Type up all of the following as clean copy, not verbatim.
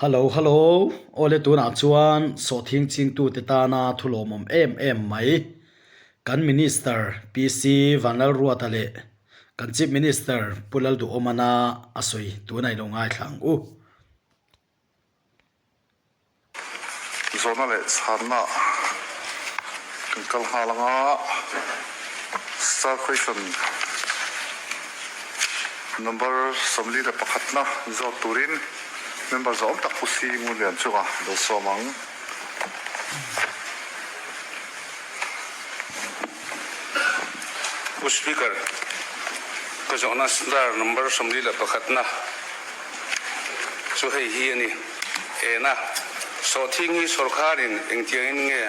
Hallo hallo, awle tunah chuan sawhthing chingtute tana thu lawmawm em em mai. Kan Minister PC Vanlalruata leh kan Chief Minister Pu Lalduhawmana a sawi tunah i lo ngaithla ang u. Zawhna leh chhanna kan kal nghal ang a, star question number 41 na zawt turin member zawm tak Pu Si Ngunlian chunga lo sawm ang. Pu Speaker, ka zawhna star number 41 na chu hei hi a ni. Ena, sawhthing hi sawrkharin engtiangin nge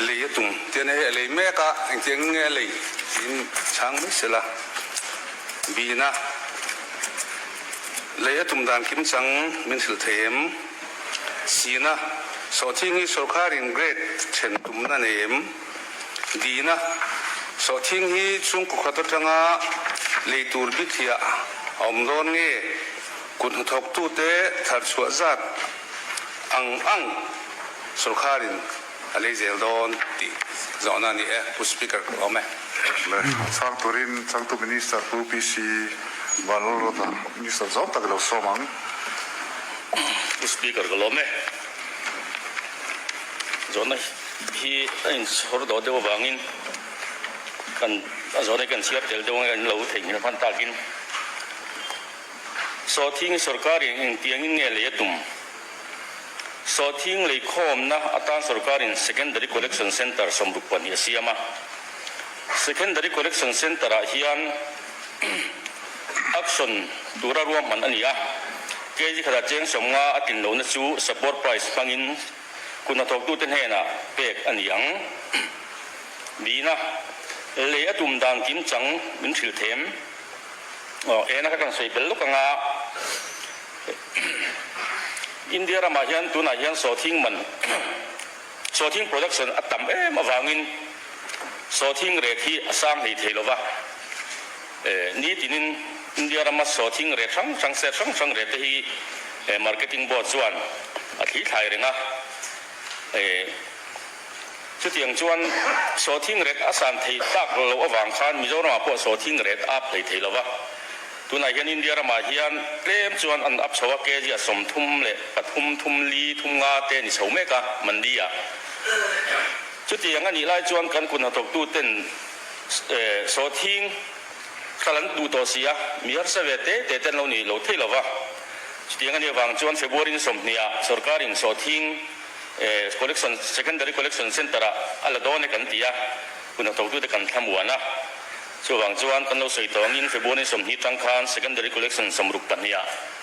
lei a tum tian hei a lei mek a, engtiangin nge a lei tiin chhang mai sela. Bina, lei a tum dan kim chang min hrilh thei em? Sina, sawhthing hi sawrkharin grade then tumna nei em? Dina, sawhthing hi chhungkaw khat atanga lei tur bikhiah a awm dawn nge? Kut hnathawktute thar chhuah zat ang ang sawrkharin a lei zel dawn tih zawhna a ni e, Pu Speaker ka lawm e. Le a chhang turin changtu Minister Pu PC Vanlalruata Minister zawng tak i lo sawm ang. Pu Speaker ka lawm e. Zawhna hi a inchhawr dawh deuh avangin kan a zawhna hi kan chhiar tel deuh ang e, an lo theihnghilh hman takin. Sawhthing sorkarin engtiangin nge lei a tum? Sawhthing leikhawmna atan sorkarin Secondary Collection Centre 62 a siam a. Secondary Collection Centre-ah hian action tura ruahman a ni a. Kg khatah cheng 50 a tlin lohna chu support price hmangin kut hnathawktute hnenah pek a ni ang. Bina, lei a tum dan kimchang min hrilh them. Aw, ena kha kan sawi bel lawk ang a, India ramah hian tunah hian sawhthing man, sawhthing production a tam em avangin sawhthing rate hi a sang hlei thei lova, nitinin India rama sawhthing rate hrang hrang, state hrang hrang rate te hi marketing board chuan a thli thlai reng a. Chutiang chuan sawhthing ret a san theih tak loh avang khan Mizoramah pawh sawhthing ret a up hlei thei lo va. Tunah hian India ramah hian tlem chuan an up chho a, kg a 33, thum li, thum nga te a ni chho mek a, mandi ah. Chutiang a nih lai chuan kan kut hnathawktu ten sawhthing hral an duh tawh si a, mi harsa ve te te te an lo ni lo thei lo va. Chutiang a nih avang chuan February ni 20 ah sorkarin sawhthing Collection, Secondary Collection Centre ah a la dawn e kan ti a, hun hnathawktute kan thlamuan a. Chuvang chuan kan lo sawi tawh angin February 20 tang khan Secondary Collection 62 ah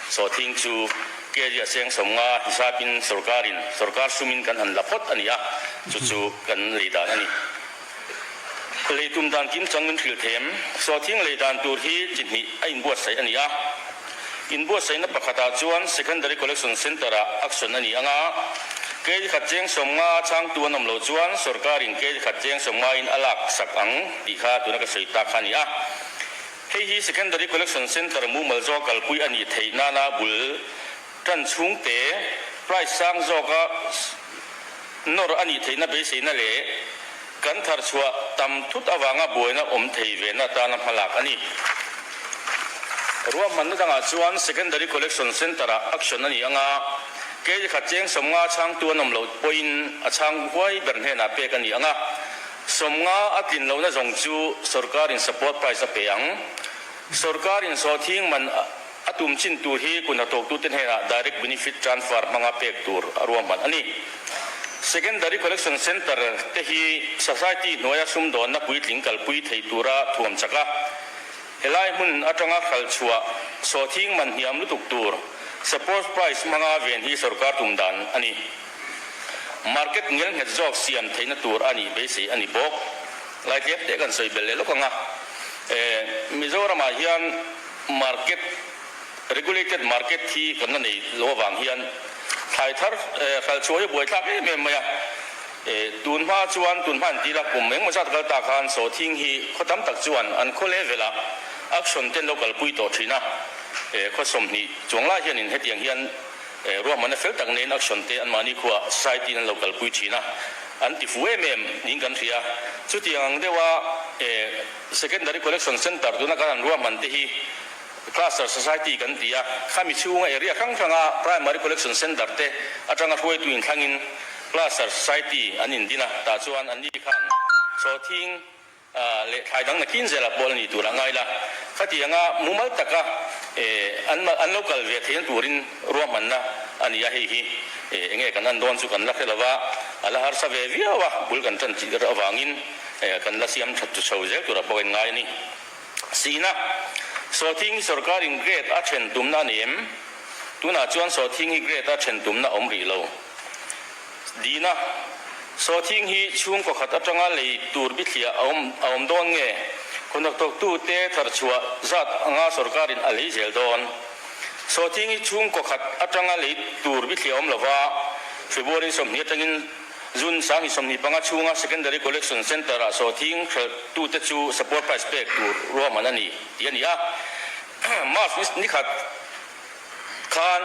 sawhthing chu kg a seng 50 hisapin sorkarin, sorkar sumin kan han la phawt a ni a, chu chu kan lei dan a ni. Lei tum dan kimchang min hrilh them. Sawhthing lei dan tur hi chi hnih a inbuatsaih a ni a. Inbuatsaihna pakhatah chuan Secondary Collection Centre-ah action a ni ang a, kg khat cheng 50 changtu an awm loh chuan sorkarin kg khat cheng 50 in a lak sak ang tih kha tuna ka sawi tak kha a ni a. Hei hi Secondary Collection Centre mumal zawk kalpui a nih theih nana bul tan chhungte price sang zawka nawr a nih theihna beiseina leh kan thar chhuah tam thut avanga buaina awm thei vena atana hmalak a ni. Ruahmanna dangah chuan Secondary Collection Centre-ah action a ni ang a, kg khat cheng 50 chhangtu an awm loh pawhin a chhang huai ber hnenah pek a ni ang a, 50 a tlin lohna zawng chu sorkarin support price a pe ang. Sorkarin sawhthing man a tum chin tur hi kun hnathawktute hnenah Direct Benefit Transfer hmanga pek tur a ruahman a ni. Secondary Collection Centre te hi Society hnuaia sumdawnna puitling kalpui thei tura thuam chak a, helai hmun atanga hral chhuah sawhthing man hniam lutuk tur Support Price hmanga ven hi sorkar tum dan a ni. Market ngelnghet zawk siam theihna tur a nih beisei a ni bawk. Laitlem te kan sawi belh leh lawk ang a, Mizoramah hian Market, Regulated market hi kan la nei lo avang hian thlai thar hralh chhuah hi buaithlak em em mai a. Tun hma chuan tun hma an tih la kum engmaw zat kal ta khan sawhthing hi khaw tam tak chuan an khaw level ah action te an lo kalpui tawh thin a. Khaw 20 chuang lai hianin hetiang hian. Ruahmanna fel tak neiin action te anmahni khuaah society in an lo kalpui thin a, an ti fu em em niin kan hria. Chutiang ang deuha Secondary Collection Centre tuna kan han ruahman te hi Cluster Society kan ti a, khami chhunga area hrang hranga Primary Collection Centre te atanga hruaitu inthlangin Cluster Society an indin a, tah chuan anni khan sawhthing leh thlai dang nakin zela pawl a ni tur a ngai la. Khatianga mumal taka an an lo kal ve theihna turin ruahmanna a ni a, hei hi enge kan an dawn chu kan la hre lo va, a la harsa ve viau a, bul kan tan chih avangin kan la siam that chho zel tura pawh a inngai a ni. Sihna, Sawhthing hi sorkarin grade a then tumna a ni em? Tunah chuan sawhthing hi grade a then tumna a awm rih lo. Dina, Sawhthing hi chhungkaw khat atanga lei tur bithliah a awm a awm dawn nge? Khawnhnaktawktute tharchhuah zat anga sorkarin a lei zel dawn. Sawhthing hi chhungkaw khat atanga lei tur bithliah a awm lova, February 20 atangin June 2025 chhunga Secondary Collection Centre-ah sawhthing hrelhtute chu support price pek tur ruahman a ni tih a ni a. March ni khat khan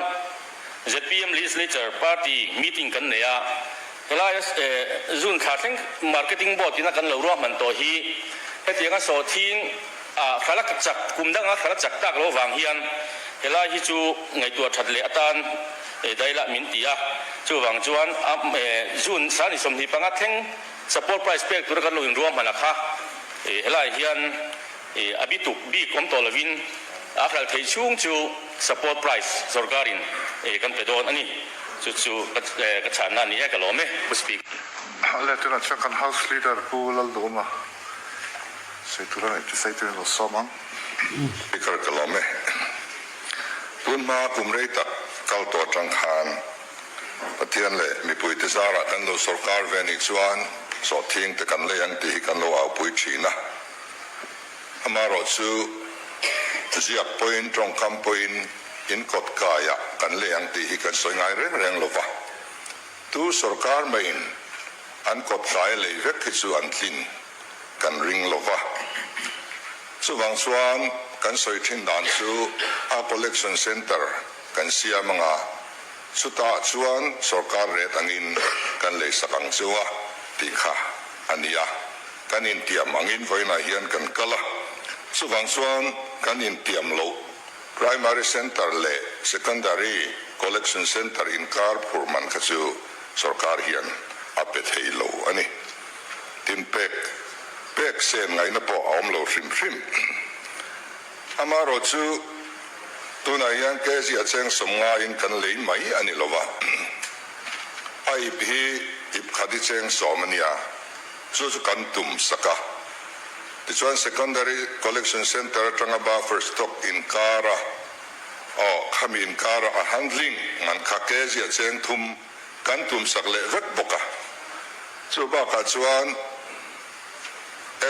zpm Legislature Party meeting kan nei a, helaia June thla thleng Marketing Board ina kan lo ruahman tawh hi hetianga sawhthing ah thla la chak kum danga thla la chak tak lo vang hian helai hi chu ngaihtuah that leh atan dailah min ti a, chuvang chuan June 25 thleng support price pek tura kan lo inruahman a kha helai hian A bituk bik awm tawh lovin a hral theih chhung chu support price sorkarin kan pe dawn a ni. Chu chu ka chhanna a ni e, ka lawm e, Pu Speaker. Le tunah chuan kan House Leader Pu Lalduhawma sawi tura ngaih chu sawi turin lo sawm ang. Speaker ka lawm e. Tun hma kum rei tak kal tawh atang khan Pathian leh mipuite zarah kan lo sorkar ve nih chuan sawhthing te kan lei ang tih hi kan lo aupui thin a. Amaherawh chu ziak pawhin tawngkam pawhin in kawt kaiah kan lei ang tih hi kan sawi ngai reng reng lo va. Tu sorkar maiin an kawt kai lei vek hi chu an tlin kan ring lo va. Chuvang chuan kan sawi thin dan chu a collection centre kan siam anga chutah chuan sorkar ret angin kan leisak ang chu a tih kha a ni a. Kan intiam angin vawiinah hian kan kal a, chuvang chuan kan intiam loh Primary Centre leh Secondary Collection Centre inkar phur man kha chu sorkar hian a pe thei lo a ni. Tin pek pek sen ngaihna pawh a awm lo hrim hrim. Amaherawh chu tunah hian kg a cheng 50 in kan lei mai a ni lova, a ip hi ip khat i cheng 10 a nia. Chu chu kan tum sak a. Tichuan Secondary Collection Centre atanga buffer stock inkara aw khami inkara a handling man kha kg a cheng thum kan tum sak leh vek bawk a. Chu bakah chuan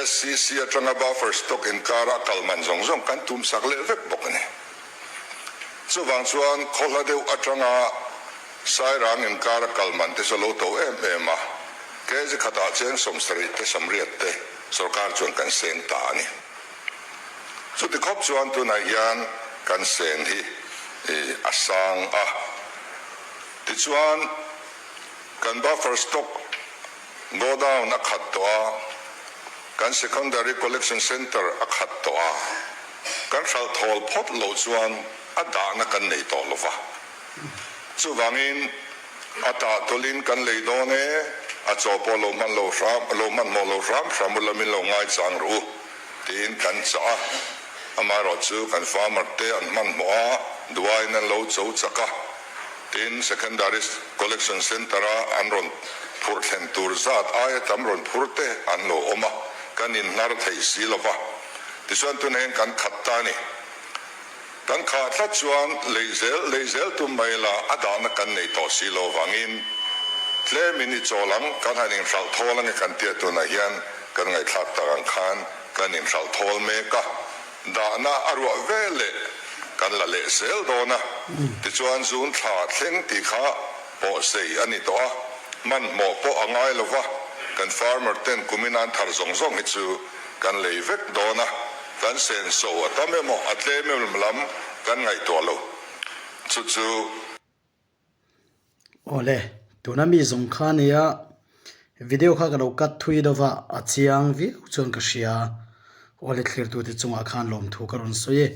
SCC atanga buffer stock inkara a kal man zawng zawng kan tum sak leh vek bawk a ni. Chuvang chuan khawhla deuh atanga Sairang inkara kal man te chu a lo to em em a, kg khatah cheng 70 te 80 te sorkar chuan kan seng ta a ni. Chuti khawp chuan tunah hian kan sen hi a sang a, tichuan kan buffer stock godown a khat tawh a, kan secondary collection centre a khat tawh a, kan hralh thawl phawt loh chuan a dahna kan nei tawh lo va. Chuvangin a tah tawlhin kan lei dawn e, a chaw pawh lo hman lo hram, lo hmanhmawh lo hram hram u la min lo ngaichang rawh u tiin kan chah a. Amaherawh chu kan farmer te an hmanhmawh a, duaiin an lo cho chak a, tin secondary collection centre a an rawn phurh thlen tur zat aia tam rawn phur te an lo awm a, kan inhnar thei si lo va. Tichuan tunah hian kan khat ta a ni. Kan khah tlat chuan lei zel lei zel tum mai la a dahna kan nei tawh si lo vangin tlemin i chawl ang, kan han inhralh thawl ange kan tia tunah hian kan ngaihthlak tak ang khan kan inhralh thawl mek a, dahna a ruah vel leh kan la leh zel dawn a, tichuan zun thla thleng tih kha pawhsei a ni tawh a, hmanhmawh pawh a ngai lo va, kan farmer ten kumin an thar zawng zawng hi chu Kan lei vek dawn a, kan senso a tam emaw a tlem em lam kan ngaihtuah lo. Chu chu. Awle, tuna mi zawng kha nia video kha ka lo cut thui deuh va, a chiang viau chuan ka hria. Awle thlirtute chungah khan lawmthu ka rawn sawi e.